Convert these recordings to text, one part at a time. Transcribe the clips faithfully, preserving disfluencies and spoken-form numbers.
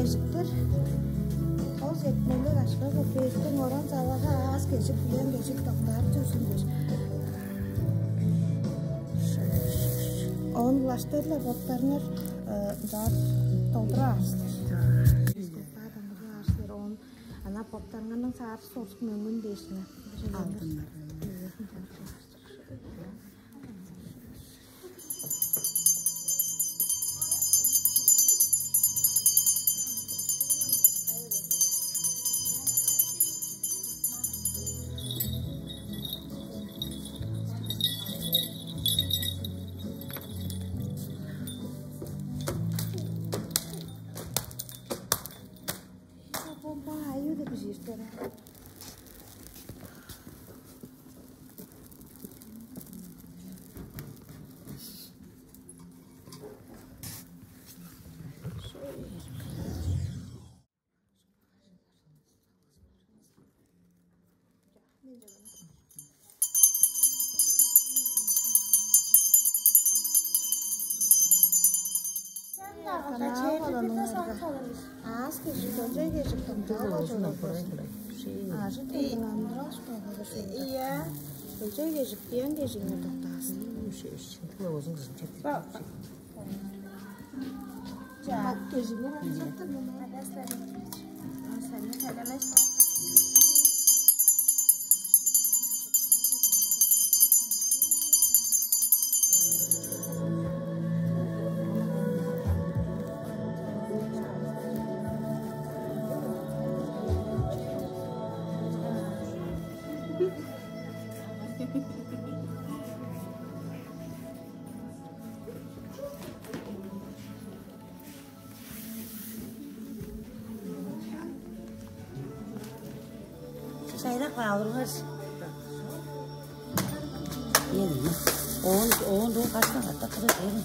Кежиктер. Ол сеткилелдер ашка көпеектен оран-савага аас-кежик, билен кежик доктаар чорзун дээш. Оон улаштыр-ла боттарыңар, э, ынчаар долдура аарсыздар. Долдура аарсыздар. Оон ана боттарыңарның саарыс сорсук мөңгүн дээш-ле. Алдыннар. Бомба аюу деп бижииртер. Аас-кежик, кончуг кежик, кончуг кежик. Ажы тыйгандыраш багады. Ийе. Кончуг кежик, диян кежигиңер доктаасын. Ба-, Чайнап каалыңар. Оон, оон дуу кашка катап кыра бериң.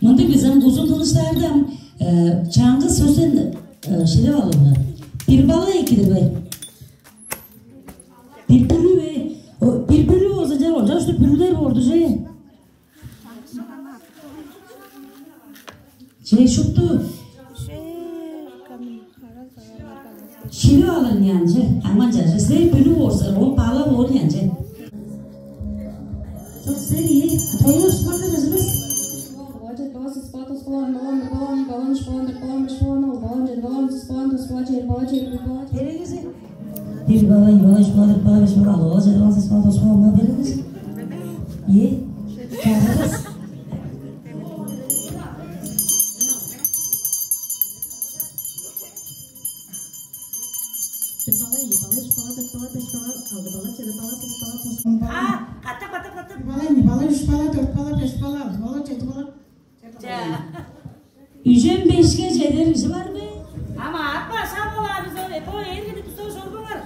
Мындыг бис ам, узун тыныштаарда ам, э, чаңгыс сөстен, э, шилип алыңар. Бир бала экидир бе? Бир бүлү бе? О, бир бүлү болза, чаа, ол чаа, что бүлүлер борду же. Че, шупту шилип алыр янчы, аман чажы. Силер бүлү болза, ол бала боор янчы. Чок, силер, ие, тойлар шпакка жазыбыз. Берегизи. Бир бала, ийи бала, үш бала, төрт бала, беш бала, алты бала, чеди бала, сегиз бала, тогуз бала, он бала бериңер. Ийе. Чагырыңар. Бир бала, ийи бала, үш бала, төрт бала, беш бала, алты Бала, чеди бала, тогуз бала, тос бала. А, катап, катап, катап. Бала, не бала, үш бала, төрт бала, беш бала, алты бала, жети бала. Ча. Үжен бешке чедер кижи бар бе? Ама ат башка боларыз ол, эпо эргини туса шорбаңар.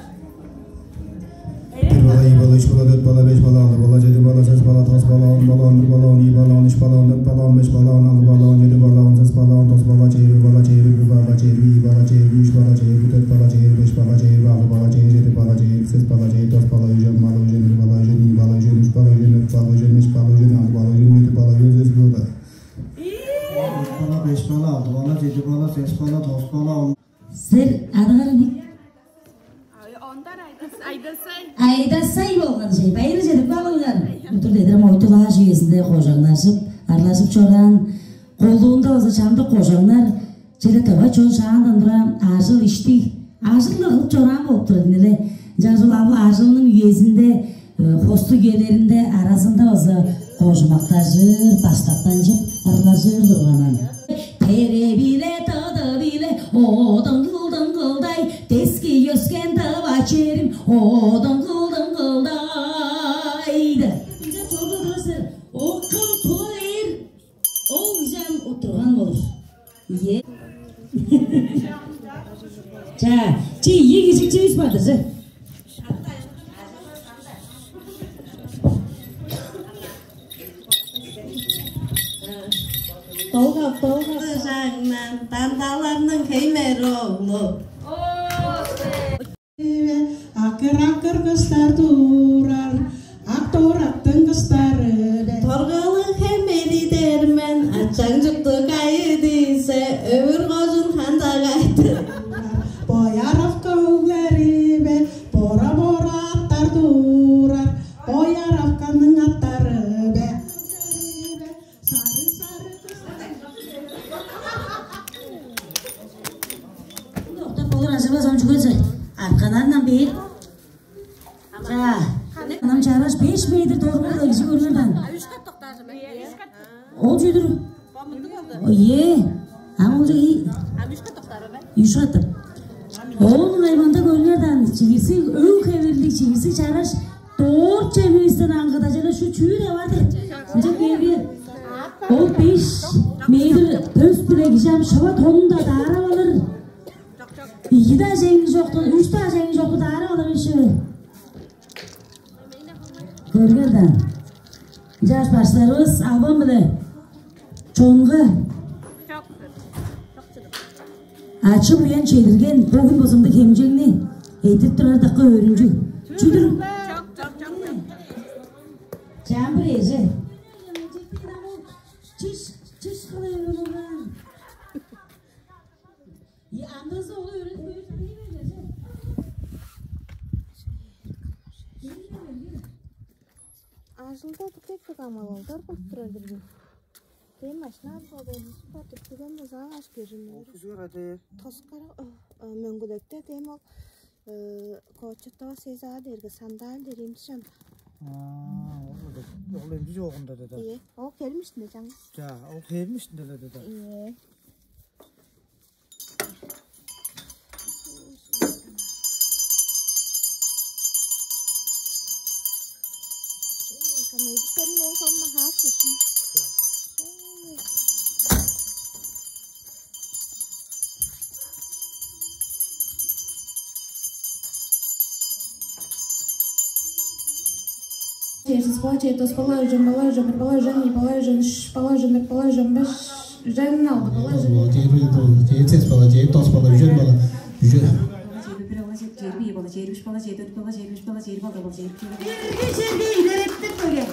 Бир бала, ийи бала, үш бала, дөрт бала, беш бала, алды бала, чеди бала, сес бала, тос бала, он бала, он бир бала, он ийи бала, он үш бала, он дөрт бала, он беш бала, он алды бала, он чеди бала, он сес бала, он тос бала, чейби бала, чейби бир бала, чейби ийи бала, чейби үш бала, чейби дөрт бала, чейби беш бала, чейби алды бала, чейби сес бала, чейби тос бала, үжен бала, үжен бир бала, үжен ийи бала, үжен үш бала, үжен дөрт бала, үжен беш бала, үжен алды бала, үжен чеди бала, үжен сес бала. Бала, беш бала, алды бала, чеди бала, сес бала, тос бала, он. Силер адыңар эмне? Ондар Айдас-, Айдасай. Айдасай болган чей. Байыр чедип калыңар. Утур дедирем ойтулааш үезинде кожаңнажып, арлажып чораан, колдуунда база чамдык кожаңнар, чеде тыва чон шаандан тура ажыл иштиг, ажыл-ла кылып чораан болуп турар ийин але. Ынчангаш ол ам ажылының үезинде, э, хостуг үелеринде аразында база кожумактажыр, баштактанчып, ырлажыр турганын. Тере-биле, тыды-биле, одуң кылдың кылдай, дески өскен дыва черим, одуң кылдың кылдай. Ынча чорда турасыр, оккан тула эр, ол кижи ам уттурган болур. Ийе. Ча, чи ийи кижик чивис бадыржы. Долгап, долгап. Жагынан Тандаларның хеймер оглу. Акыр-акыр кыстар турар, ак тораттың кыстары бе. Торгалыг хемери дермен, ачаң чукту кайы дизе, өвүр кожун хандагайды. Бояровка өглери бе, бора-бора аттар турар, Бояровканың аттары бе. Сары, сары. Октап болур ажырбас, он чүгелсе. Артканарынан бээр. Ча. Анам чараш беш метр доргу кылгыжы көргендан. Ол чүдүр. Ие. Ам ол чү-, үш катып. Ол айманда көргендан чигирси өң хевирлиг, чигирси чараш дорт чемивистен аңгыда чана шу чүү деп адыр. Ынча кээги ол беш метр төс биле кижам шыва тонунда даарап алыр. Ийи-даа чеңи чокту, үш-даа чеңи чокту даарап алыр иши. Көргер даан. Чаш баштарывыс албан-биле чонга ачы-буян чедирген бөгүн бозумдуг хемчегни эдип турар дакка өөрүнчүг. Чүдүр? Чамбыр эже. Чиш, чиш кылай. Андазы ол өөрүнчүг. Ажылда букет камалалдар кылып турар-дыр бе? Дем машина алып алган бар деп түген база аш берилер. Ол күзгөр ады. Тоскара мөңгүлөктө дем ол кочуттоо сезаа дерге сандал дерим шам. Аа, ол эмчи жоогунда деди. Ие, ол келмиштин чаң. За, ол келмиштин деди. Ие. Чээрби бала, чээрби тос бала, үжен бала, үжен бир бала, үжен ийи бала, үжен үш бала, үжен дөрт бала, үжен беш, үжен алды бала, үжен. Чээрби, чээрби сес бала, чээрби тос бала, үжен бала, үжен. Чээрби бир бала, чээрби ийи бала, чээрби үш бала, чээрби дөрт бала, чээрби беш бала, чээрби алды бала, чээрби. Эрге черге илереттип көрген.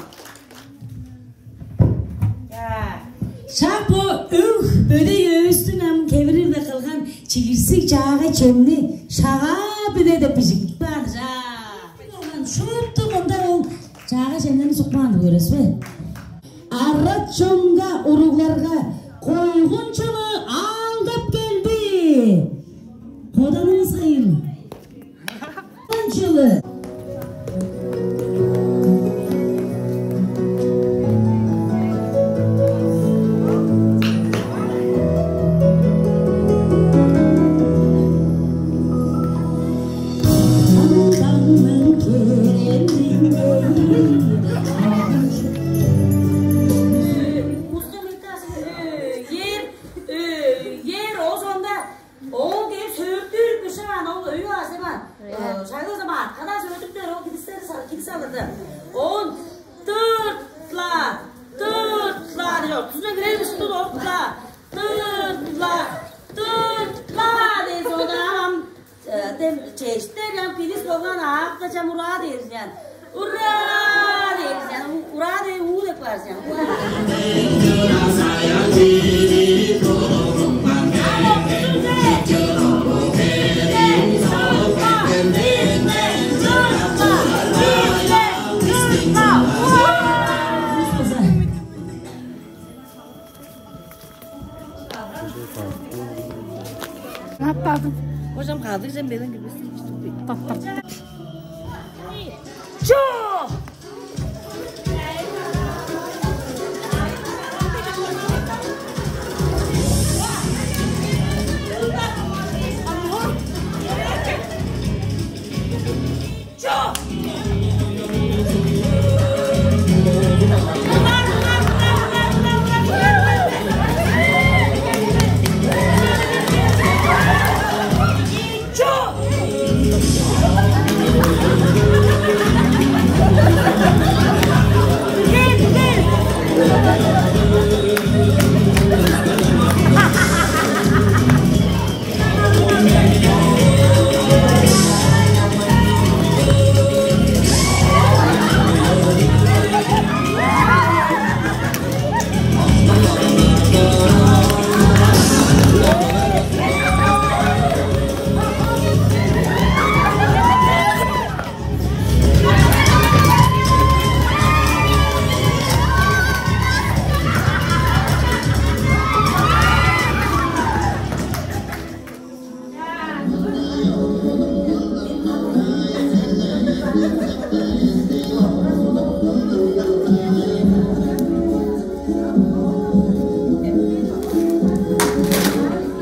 Шак бо өг бөдей өөстүң ам кевири-биле кылган чигирсиг чаагай чемни шагаа биле деп бижип каан. Шупту мында ол чаагай чемнерни сукпаан көрөс бе? Арат чонга, уругларга койгун чылы аалдап келди. Коданывыс кыйын. Чылы. Он тыртла, тыртла деп ортузунче кирер бис, тыртла, тыртла, тыртла деп сонда ам, э, тем чештер ам кирис болган аакка чам ура дээрзен. Ура дээрзен. Ура дээр уу деп барзен. Таптадым. Кожам кадыг жем белен кирбестен иштикпей. Таптап. Чо!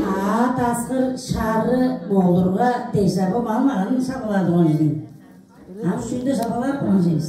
Аът аскыр шары болурга дежаву мал-маган шабылаар турган чүве. Ам шүнде шабалаар турган чүве.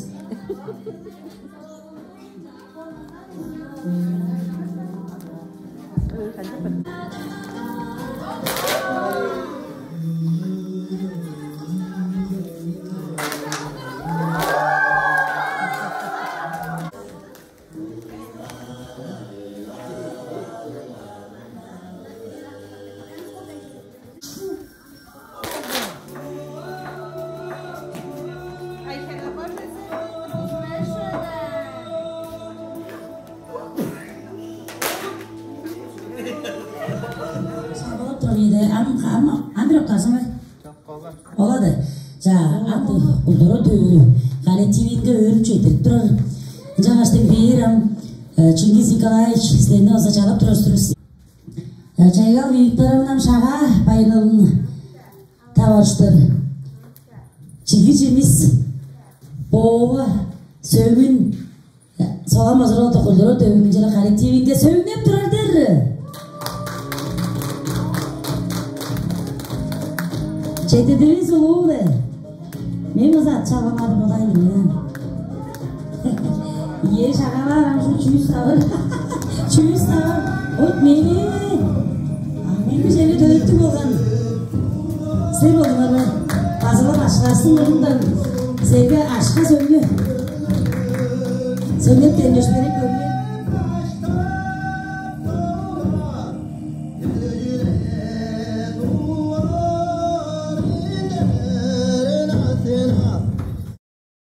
Шаңгылап турар ийин, ам, ам, ам бир октаазың бе? Олады. Чаа, ам удура дөө коллективинге өөрүп четтирип турар. Ынчангаш дең бээр ам, э, Чингиз Николаевич, силерни база чалап турар-дыр бис. Э, Чайгал Викторовна, ам Шагаа байырлалын таварыштыр. Чиги чимис, боова, сөмүн, э, солам озура, кулдура, төвүнчеле коллективинге сөңнеп турар-дыр. Четтирдивис улуу-биле. Мен база ат чалбаңады бодайн мен. Ийе, шагаалаар ам шу чүүс тавар. Чүүс тавар. От мени. А мен бир черге төлүттүг болган. Силер болдуңар бе? Базылап ашкарсын мурнундан. Силерге ашка сөңнү. Сөңнеп теннешпери көрүңер.